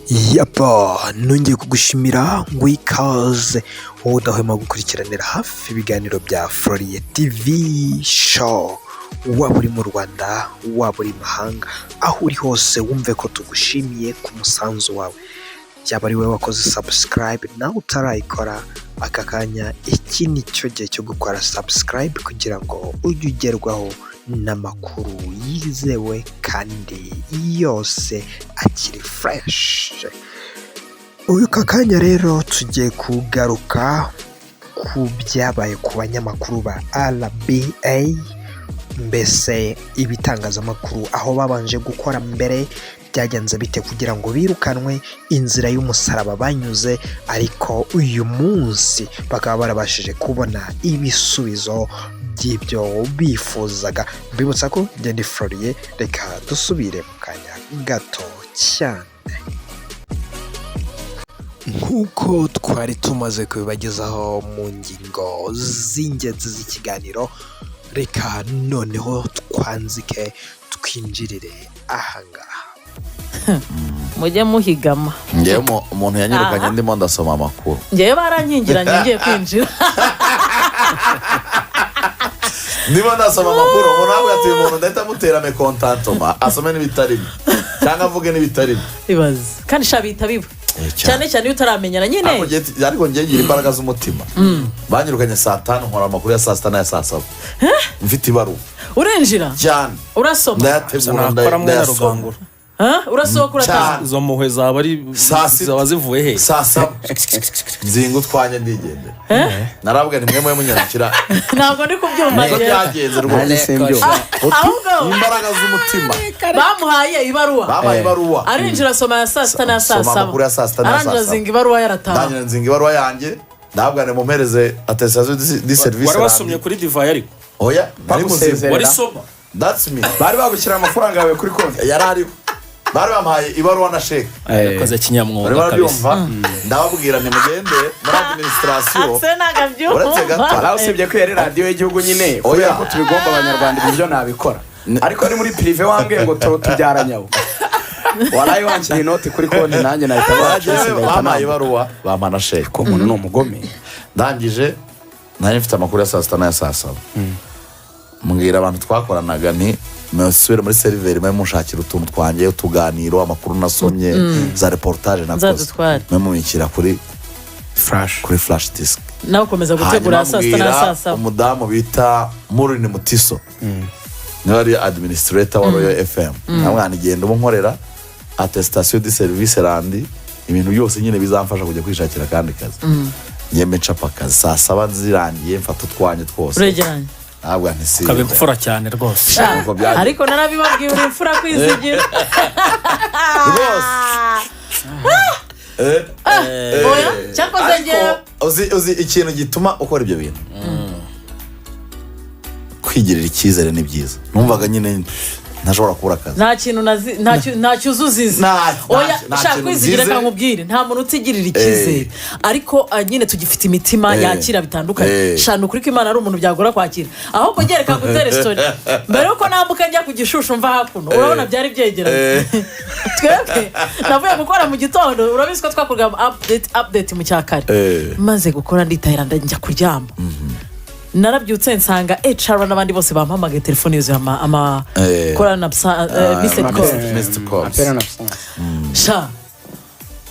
Yapa, nongeye kugushimira ngo ikaze wowe udahwema gukurikiranira hafi ibiganiro bya Floriye TV Show. Waba uri mu Rwanda, waba uri mahanga, aho uri hose wumve ko tugushimiye ku musanzu wawe. Yaba ari wowe wakoze subscribe, nawe utarayikora, aka kanya iki ni cyo gihe cyo gukora subscribe kugira ngo ujye ugerwaho n'amakuru yizewe kandi yose akiri fresh. Uyu aka kanya rero tugiye kugaruka ku byabaye ku banyamakuru ba RBA, mbese ibitangazamakuru aho babanje gukora mbere byagenze bite kugira ngo birukanwe, inzira y'umusaraba banyuze, ariko uyu munsi bakaba barabashije kubona ibisubizo by'ibyo bifuzaga. Mbibutsa ko ngende Floriye, reka dusubire mu kanya gato cyane. Nk'uko twari tumaze kubibagezaho mu ngingo z'ingenzi z'ikiganiro, reka noneho twanzike twinjirire ahangaha. Mujye muhigama. Ngewe umuntu yanyirukanye ndimo ndasoma amakuru. Ngewe barankingiranye ngiye kwinjira. Ndimo ndasoma amakuru, umuntu avuga ati: "Uyu muntu ndahita amutera mécontentement, asome n'ibitarimo cyangwa avuge n'ibitarimo." Ibaze kandi sha bihita biba cyane. Cyane cyane iyo utaramenyana nyine. Ariko njye ngira imbaraga z'umutima. Banyirukanye saa 5, nkora amakuru ya saa 6 n'aya saa 7 mfite ibaruwa. Urinjira? Cyane. Urasoma? Ndayategura. Nakora mwe na Ndayasoma. Rugangura. Ha? Urasohoka, urataha? Cyane. Izo mpuhwe zaba ari Saa 6. Zaba zivuye he? Saa 7 nzinga utwanjye ndigendera. Narabwa ni mwe mwe munyandikira. Ntabwo ndi kubyumva Niko njyewe. byagenze Nanjye rwose. simbyumva. Ahubwo Imbaraga z'umutima. Bamuhaye ibaruwa. Bampaye ibaruwa. Arinjira, asoma ya saa 6 n'aya saa Soma 7. amakuru ya saa 6 n'aya saa Arangira 7. azinga ibaruwa, yarataha. Ndangira nzinga ibaruwa yanjye, ndababwira ngo mumpereze attestation de service. Wari wasomye kuri divayi ariko? Oya, nari muzima. Bagusezerera. Wari soma. That's me. Bari bagushyira amafaranga yawe kuri konti? Yari ariho, bari bampaye ibaruwa na sheke. Yakoze Bari kinyamwuga kabisa. barabyumva. Ndababwira ntimugende muri administration. Se ntabwo Uretse gato. abyumva. Ari usibye ko yari radiyo y'igihugu nyine, kubera ko tubigomba Abanyarwanda, ibyo nabikora, ariko ari muri privé wambwiye ngo tubyara nyawo, waraye wanshyira inoti kuri konti, nanjye nahita Bagiye bacuruza ngahita bampaye nambuka. ibaruwa, bampa na sheke. Ko umuntu ni umugome. Ndangije nari mfite amakuru ya saa 6 n'aya saa 7, mbwira abantu twakoranaga nti: "Musubire muri server mube munshakira utuntu twanjye, utuganiro, amakuru nasomye, za reportage nakoze." Nzadutware. Mube mubishyira kuri Flash. Kuri flash disk. Nawe ukomeza gutegura Hanyuma saa 6 na mbwira saa 7. umudamu bita Murini Mutiso, niwe ari administrator wa Royal FM, namwana igenda uba nkorera attestation de service rendu, ibintu byose nyine bizamfasha kujya kwishakira akandi kazi. Njyembe ncapa akazi, saa 7 zirangiye mfata utwanjye twose. Uregeranye. Ntabwo ntisi. Ukaba imfura cyane rwose. Nuko byagenze. Ariko narabibabwiye, uri imfura kwizigira. Rwose. Oya, cyakoze Ariko ngewe uzi ikintu gituma ukora ibyo bintu? Kwigirira icyizere ni byiza. Numvaga nyine ntashobora kubura akazi. Nta kintu nta cyuzuzo uzize. Oya. Nta Shaka kintu kwizigira. nzize. Reka nkubwire, nta muntu utigirira icyizere, ariko nyine tugifite imitima yakira bitandukanye. Shana ukuri ko Imana ari umuntu byagora kwakira. Ahubwo gereka ngutere story. Mbere yuko nambuka njya ku Gishushu mva hakuno, urabona byari byegeranye. Twebwe navuye gukora mu gitondo, urabizi ko twakorwa update update mu cyakare. Maze gukora nditahira, njya kuryama. Narabyutse nsanga HR n'abandi bose bampamagaye, telefone yuzuye ama korana missed call. Missed calls. Appel en absence. Sha,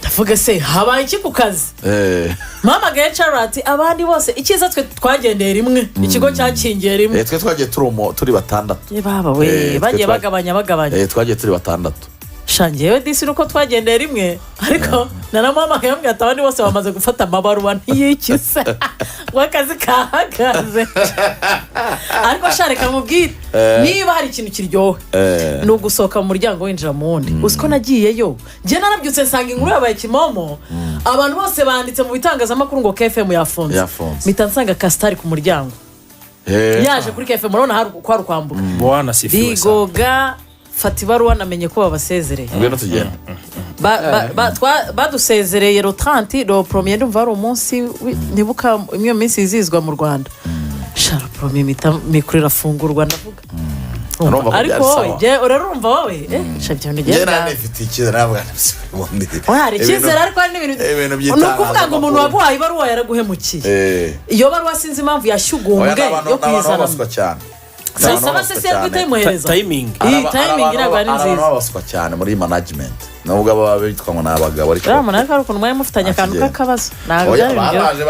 ndavuga: "Se habaye iki ku kazi?" Mpamagaye HR ati: "Abandi bose." Icyiza twe twagendeye rimwe, ikigo cyakingiye rimwe. Twe twagiye turi batandatu. Ye baba we! Twe Bagiye bagabanya bagabanya. Twagiye turi batandatu. Sha, ngewe disi nuko twagendeye rimwe, ariko naramuhamagaye ambwira ati: "Abandi bose bamaze gufata amabaruwa." Ntiyikise ngo akazi kahagaze. Ariko sha, reka mubwire, niba hari ikintu kiryoha ni ugusohoka mu muryango winjira mu wundi. Uzi ko nagiyeyo njye narabyutse nsanga inkuru yabaye kimomo, abantu bose banditse mu bitangazamakuru ngo KFM yafunze. Yafunze. Mpita nsanga Kasitari ku muryango. Yaje kuri KFM, urabona hari ko hari ukwambuka. Bwana sifiwe sana. Bigoga fata ibaruwa, namenye ko babasezereye. Ngwino tugende. Badusezereye le 30, le premier ndumva hari umunsi nibuka imwe mu minsi yizihizwa mu Rwanda. Sha, le premier micro irafungurwa, ndavuga. Urumva ko Ariko byari wowe sawa. jye urarumva wowe, sha ibyo bintu Njye ugenda nari nifitiye icyizere, navuga nti ubundi Oya, hari icyizere, ariko hari n'ibintu, ibintu ni ukuvuga ngo umuntu by'itangazamakuru. waguhaye ibaruwa yaraguhemukiye. Iyo baruwa sinzi impamvu Oya, yashyugumbwe ni abantu yo ni abantu kuyizana. babaswa cyane. Ni abantu Saba se babaswa se guhita cyane. yimuhereza. Timing. Iyi timing ntabwo ari Hari abantu nziza. babaswa cyane muri management, nubwo baba bitwa ngo ni abagabo, ariko Uriya muntu ariko hari ukuntu mwari mufitanye akantu Akigenda. k'akabazo, ntabwo Oya, byari ibintu baraje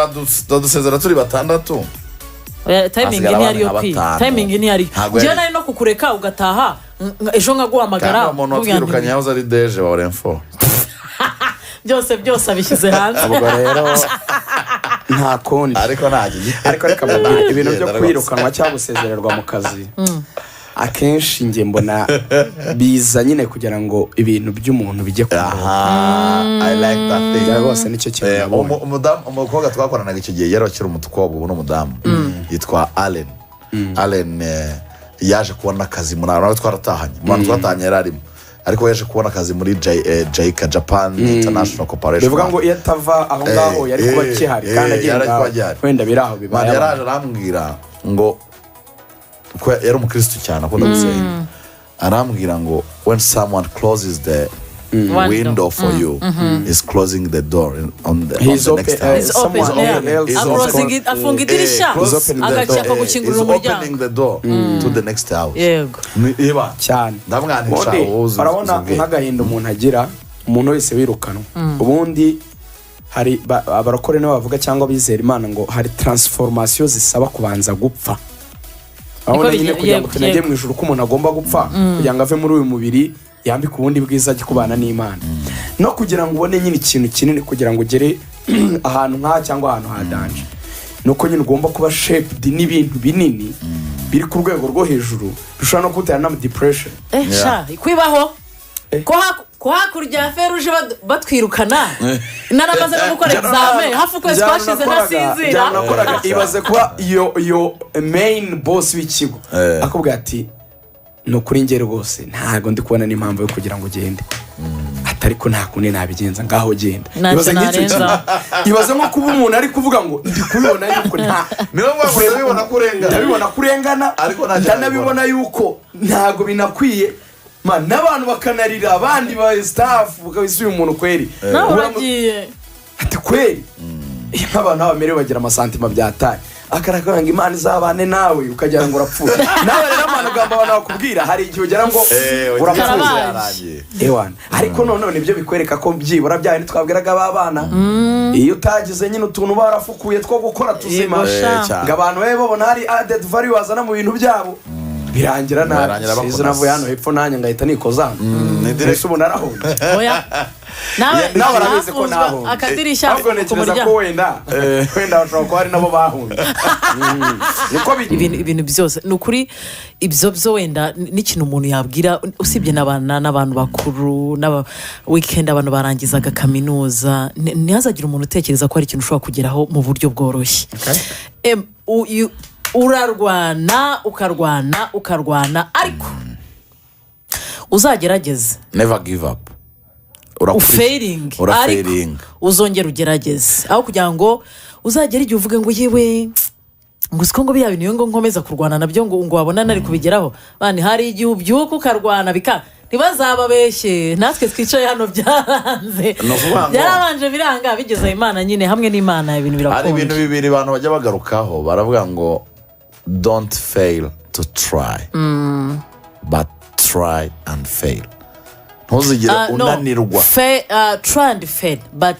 badusezera turi batandatu. Oya, timing Hasigara ntiyari yo abana kwiga. batanu. Timing ntiyari. Ntabwo Njyewe yari. nari no kukureka ugataha, ejo nkaguhamagara, Kandi umuntu nkubwira nti watwirukanye yahoze ari DG wa Orinfor. Byose byose abishyize hanze. Ubwo rero nta kundi. Ariko nta Ariko reka mbabwire, ibintu byo Kigenda rwose. kwirukanwa cyangwa gusezererwa mu kazi, akenshi njye mbona biza nyine kugira ngo ibintu by'umuntu bijye ku murongo. Aha, I like that thing. Njye rwose nicyo kintu nabonye. Umukobwa twakoranaga icyo gihe yari akiri umukobwa, ubu ni umudamu, yitwa Allen. Allen yaje kubona akazi muri, nawe twaratahanye, mu bantu twatahanye yari arimo, ariko yaje kubona akazi muri JICA, Japan International Corporation. Bivuga ngo iyo atava aho ngaho yari kuba akihari kandi yari agenda kuba agihari. Wenda biri aho Man, bibaye. yaraje arambwira ngo, ko yari umukirisitu cyane, akunda gusenga, arambwira ngo "When someone closes the One window door. for you, is closing the door on He's the open, next house." He's open, someone yeah. else He's is Acrossing it, afunga idirishya, close opening the agaca door. akagukingurira He's umuryango. opening the door to the next house. Yego. Iba Cyane. ndamwanisha. Ubundi Wowe urabona uzi ubwenge. nk'agahinda umuntu agira, umuntu wese wirukanwa, ubundi hari abarokore nibo bavuga cyangwa abizera Imana ngo hari transformation zisaba kubanza gupfa. Urabona nyine, kugira ngo tunajye mu ijuru, ko umuntu agomba gupfa kugira ngo ave muri uyu mubiri, yambike ubundi bwiza, ajye kubana n'Imana, no kugira ngo ubone nyine ikintu kinini, kugira ngo ugere ahantu nk'aha cyangwa ahantu ha danger, ni uko nyine ugomba kuba shaped n'ibintu binini biri ku rwego rwo hejuru, bishobora no kugutera n'ama depression. Sha kwibaho ko hakurya ya feruje batwirukana, naramaze no gukora examen, hafi ukwezi twashize ntasinzira. Nakoraga, ibaze kuba iyo main boss w'ikigo akubwira ati: "Ni ukuri njye rwose ntabwo ndi kubona n'impamvu yo kugira ngo ugende," atari ko nta kundi nabigenza, ngaho genda. Ntacyo Ibaze nk'icyo narenzaho. kintu, ibaze nko kuba umuntu ari kuvuga ngo ndi kubibona yuko nta Niyo mpamvu ndabibona ko urengana. Ndabibona ko urengana. Ariko ntacyo. Ndanabibona yuko ntabwo binakwiye. Man, n'abantu bakanarira, abandi ba staff bakabisa uyu muntu kweri. Nawe uragiye. Ati kweri iyo nk'abantu b'abamerewe bagira amasantima byataye, akarakora ngo Imana izabane nawe, ukagira ngo urapfuye nawe. Rero amagambo abantu bakubwira, hari igihe ugera ngo urapfuye. Karabaye. Yarangiye. Ewana, ariko noneho nibyo bikwereka ko byibura bya bindi twabwiraga ba bana, iyo utagize nyine utuntu barafukuye two gukora tuzima, Yego sha. Cyane. ngo abantu babe babona hari added value wazana mu bintu byabo, birangira nabi. Birangira Sizi bakunase. navuye hano hepfo, nanjye ngahita nikoza hano. Ni direct. Ese ubu narahombye? Oya, nawe Nawe urabizi ko hafunzwe nahombye. akadirishya Ahubwo ku ntekereza ko muryango. wenda bashobora kuba hari nabo bahombye. Niko Ibintu byose ni ukuri, ibyo byo wenda n'ikintu umuntu yabwira, usibye n'abantu bakuru n'aba weekend, abantu barangizaga kaminuza, ntihazagire umuntu utekereza ko hari ikintu ushobora kugeraho mu buryo bworoshye. Urarwana, ukarwana, ukarwana, ariko uzagerageze. Never give up. Ufailinge, ariko Urafailinga. uzongera ugerageze, aho kugira ngo uzagere igihe uvuge ngo yewe, ngo uziko ngo biriya bintu iyo ngo nkomeza kurwana nabyo ngo wabona nari kubigeraho. Bani, hari igihe ubyuka ukarwana bika, ntibazababeshye, natwe twicaye hano byaranze. Ni ukuvuga ngo- Byarabanje biranga, bigeze Imana nyine, hamwe n'Imana ibintu Hari ibintu birakunda. bibiri abantu bajya bagarukaho, baravuga ngo "Don't fail to try, but try and fail." Ntuzigere No. unanirwa. Try and fail, but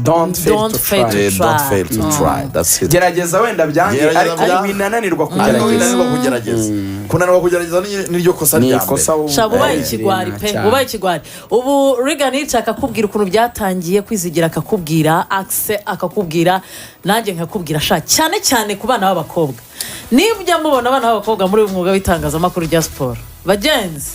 Don't fail to fail try. to try. Don't fail to try, that's it. Gerageza wenda byange, Gerageza ariko byange. winananirwa Ariko kugerageza. winanirwa kugerageza, kunanirwa kugerageza niryo kosa Ni rya ikosa mbere. wowe. Shaba ubaye ikigwari ikigwari pe, ubaye ikigwari. Ubu Reagan yica akakubwira ukuntu byatangiye, Kwizigira akakubwira, Akise akakubwira, nanjye nkakubwira. Sha, cyane cyane ku bana b'abakobwa, niba ujya mubona abana b'abakobwa muri uyu mwuga w'itangazamakuru rya siporo, bagenzi.